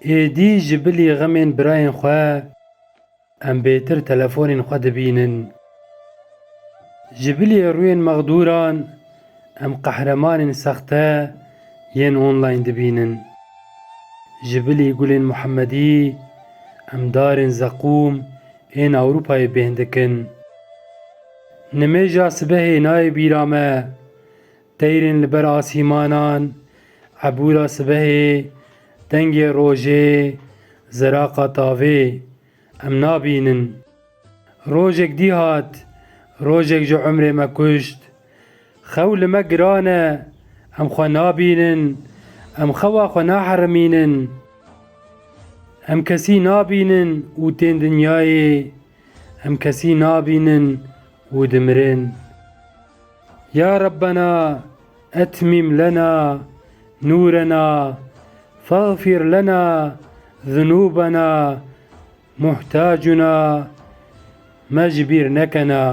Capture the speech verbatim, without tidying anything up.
Êdî ji bilî xemên birayên xwe em bêtir telefonên xwe dibînin. Ji bilî rûyên mexdûran em qehremanên sexte yên online dibînin. Ji bilî gulên Muhemmedî em darên zeqûm ên Ewropayê bêhn dikin. Nimêja sibehê nayê bîra me. Teyrên li ber asîmanan, ebûra sibehê, dengê rojê, zeraqa tavê em nabînin. Rojek dî hat, rojek ji umrê me kuşt. Xew li me giran e, em xwe nabînin, em xewa xwe naherimînin. Em kesî nabînin û tên dinyayê, em kesî nabînin û dimirin. Ya Rebbena, etmîm lena nûrena, fexfir lena zunûbena, muhtacuna, me ji bîr nekena.